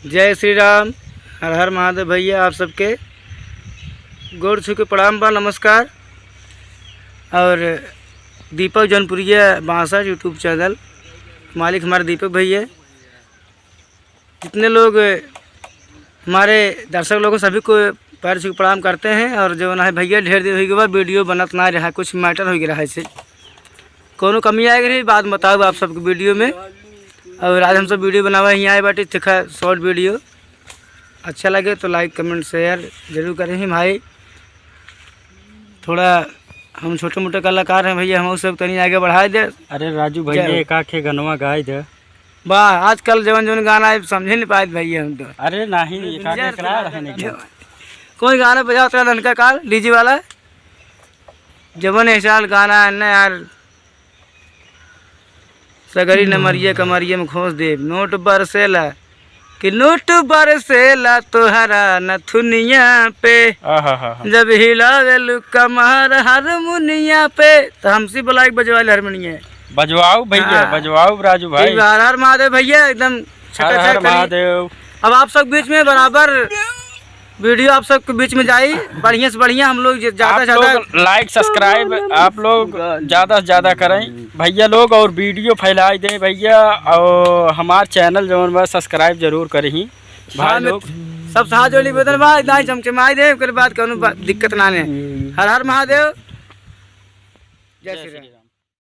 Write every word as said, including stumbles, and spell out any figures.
जय श्री राम, हर हर महादेव भैया, आप सबके गोड़ छू के प्रणाम बा, नमस्कार। और दीपक जौनपुरिया बांसर YouTube चैनल, मालिक हमारे दीपक भैया। जितने लोग हमारे दर्शक लोगों, सभी को पैर छू के प्रणाम करते हैं। और जौन है भैया, ढेर दिन होइ गवा वीडियो बनत ना रहा, कुछ मैटर होइ गया है, ऐसे कौनो कमी आए रही, बाद में बताओ आप सबके वीडियो में। और आज हम सब वीडियो बनावे ही आए बाटी, देखा शॉर्ट वीडियो। अच्छा लगे तो लाइक, कमेंट, शेयर जरूर करें ही भाई। थोड़ा हम छोटे मोटे कलाकार हैं भैया, हम सब तनी आगे बढ़ाए दे। अरे राजू भैया, जय। एक आखे गनवा गाए दे। वाह, आजकल जवन जवन गाना है समझे नहीं पाए भैया हम तो। अरे नहीं, एक आखे करा रहे नहीं क्या? कोई गाना बजाओ तेरा ननका काल, डीजे वाला। जवन ऐसा गाना है ना यार, सगरी नमरिया कमरिया में खोस देब, नोट बरसेला कि नोट बरसेला तोहरा नथुनिया पे। आहा हा हा। जब हिलावेलु कमर हारमोनिया पे, तो हमसे बोला एक बजवा ले हारमोनिया। बजवाओ भैया, हाँ। बजवाओ राजू भाई। ठीक बा, हर हर महादेव भैया, एकदम हर हर छकाछक करी। महादेव। अब आप सब बीच में बराबर वीडियो आप सबके बीच में जाई, बढ़िया से बढ़िया। हम लोग जे-, ज्यादा आप से ज्यादा लोग लाइक, सब्सक्राइब आप लोग ज्यादा से ज्यादा करें भैया लोग, और वीडियो फैलाई दें भैया, और हमार चैनल जौन बा सब्सक्राइब जरूर करी भाई हाँ, लोग। सब साथ जोड़ी निवेदन बा, इतना ही चमचमाई दे, ओकर बाद कौनो बा-, दिक्कत ना ने। हर हर महादेव, जय श्री राम।